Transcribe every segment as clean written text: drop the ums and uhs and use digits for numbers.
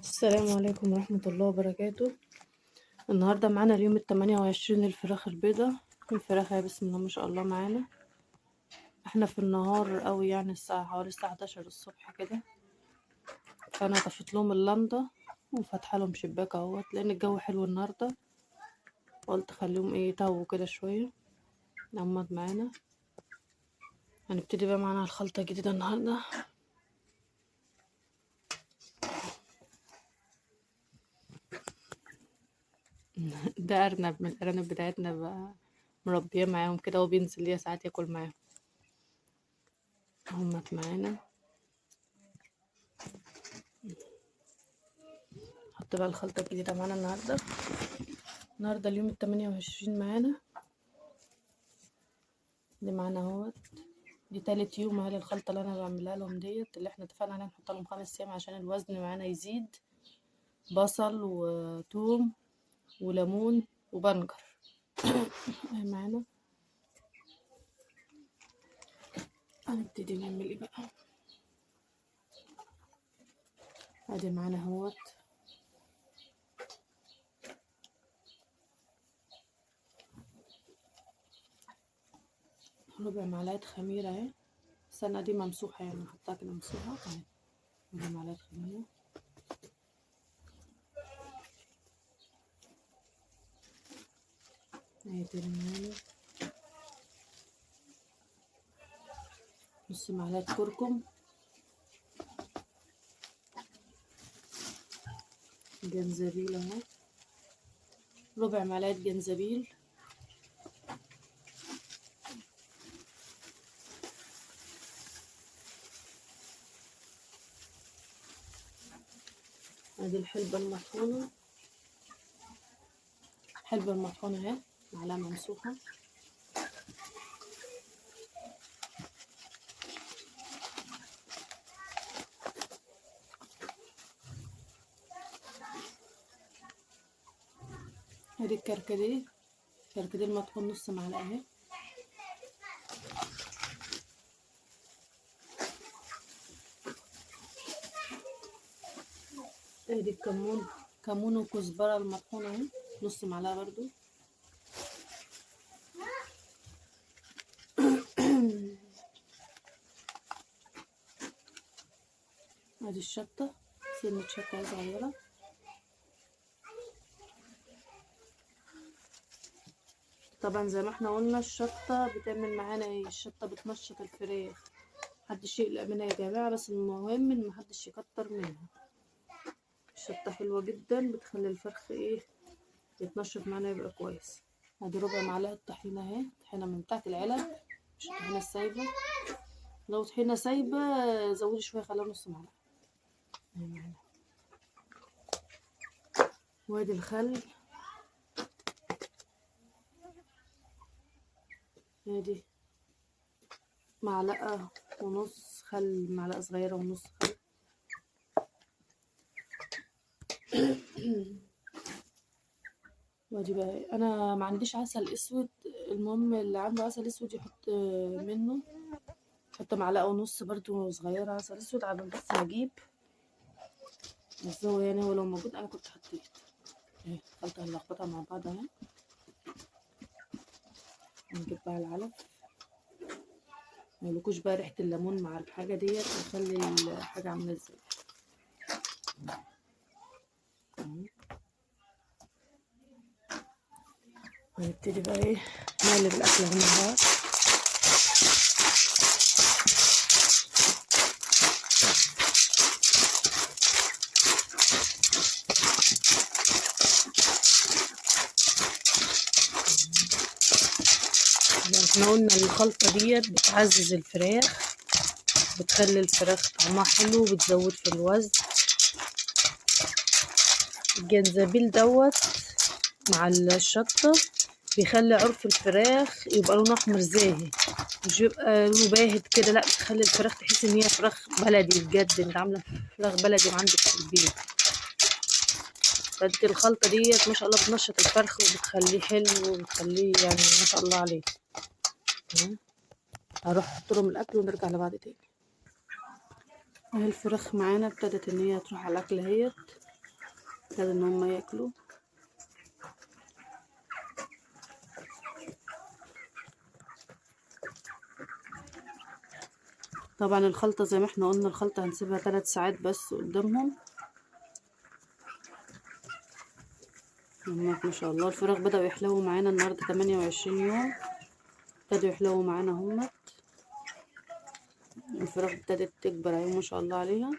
السلام عليكم ورحمة الله وبركاته. النهاردة معانا اليوم 28 للفراخ البيضة. الفراخ اهي بسم الله ما شاء الله معانا. احنا في النهار قوي، يعني الساعة حوالي الساعة 11 الصبح كده. فانا طفيت لهم اللمضة وفاتحة لهم شباك اهوت لان الجو حلو النهاردة، قلت خليهم ايه يتهووا كده شوية. نعمد معانا، هنبتدي بقى معانا الخلطة الجديدة النهاردة. ده أرنب من الأرانب بتاعتنا بقى، مربيه معاهم كده وبينزل ليا ساعات ياكل معاهم. همت معانا. نحط بقى الخلطة الجديدة معانا النهاردة. النهاردة اليوم 28 معانا، دي معانا اهوت. دي تالت يوم اهي الخلطة اللي أنا بعملها لهم ديت، اللي احنا اتفقنا عليها نحط لهم 5 أيام عشان الوزن معانا يزيد. بصل وتوم وليمون وبنجر اهي معانا. هنبتدي نعمل ايه بقى؟ ادي معانا اهوت ربع معلقة خميرة اهي. السنة دي ممسوحة، يعني نحطها كده ممسوحة اهي. ربع معلقة خميرة، اهي تاني معانا نص معلقة كركم، جنزبيل اهو، ربع معلقة جنزبيل، ادي الحلبة المطحونة، الحلبة المطحونة اهي معلقة ممسوحة، ادي الكركديه، الكركديه المطحون نص معلقة اهي، ادي الكمون، كمون وكزبرة المطحونة اهي نص معلقة برضو. ادي الشطة، سنة شطة صغيرة، طبعا زي ما احنا قلنا الشطة بتعمل معانا ايه؟ الشطة بتنشط الفراخ، محدش يقلق منها يا جماعة، بس المهم ان محدش يكتر منها. الشطة حلوة جدا، بتخلي الفرخ ايه يتنشط معانا يبقى كويس. ادي ربع معلقة طحينة اهي، طحينة من بتاعة العلب مش الطحينة السايبة. لو طحينة سايبة زودي شوية، خليها نص معلقة. وادي الخل، ادي معلقة ونص خل، معلقة صغيرة ونص خل. وادي بقى انا ما عنديش عسل اسود، المهم اللي عنده عسل اسود يحط منه، يحط معلقة ونص برضو صغيرة عسل اسود عشان بس اجيب، بس هو يعني هو لو موجود انا كنت حطيت. اهي الخلطة هنلخبطها مع بعض اهي. نجيب بقى العلف، ميقولكوش بقى ريحة الليمون مع الحاجة ديت نخلي الحاجة عاملة ازاي. هنبتدي بقى ايه نقلب الأكل اهو مع بعض. احنا قلنا الخلطة ديت بتعزز الفراخ، بتخلي الفراخ طعمها حلو وبتزود في الوزن. الجنزبيل دوت مع الشطة بيخلي عرف الفراخ يبقى لونه احمر زاهي، مش بيبقى لونه باهت كده، لا بتخلي الفراخ تحس ان هي فراخ بلدي بجد، انت عامله فراخ بلدي وعندك في البيت. فانت الخلطة ديت ما شاء الله بتنشط الفرخ وبتخليه حلو وبتخليه يعني ما شاء الله عليه. تمام، هروح احط لهم الاكل ونرجع لبعض تاني. اهي الفراخ معانا ابتدت ان هي تروح على الاكل اهيت. ابتدوا ان هم ياكلوا. طبعا الخلطة زي ما احنا قلنا، الخلطة هنسيبها 3 ساعات بس قدامهم. ما شاء الله الفراخ بدأوا يحلو معانا النهاردة 28 يوم، ابتدوا يحلو معانا همت. الفراخ ابتدت تكبر اهي ما شاء الله عليها.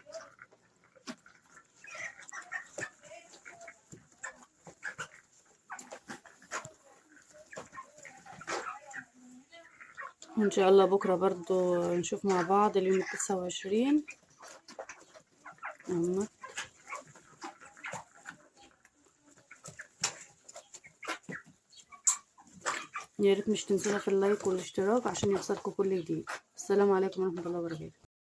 وان شاء الله بكرة برضو نشوف مع بعض اليوم 29 اهمت. يا ريت مش تنسونا في اللايك والاشتراك عشان يوصلكم كل جديد. السلام عليكم ورحمة الله وبركاته.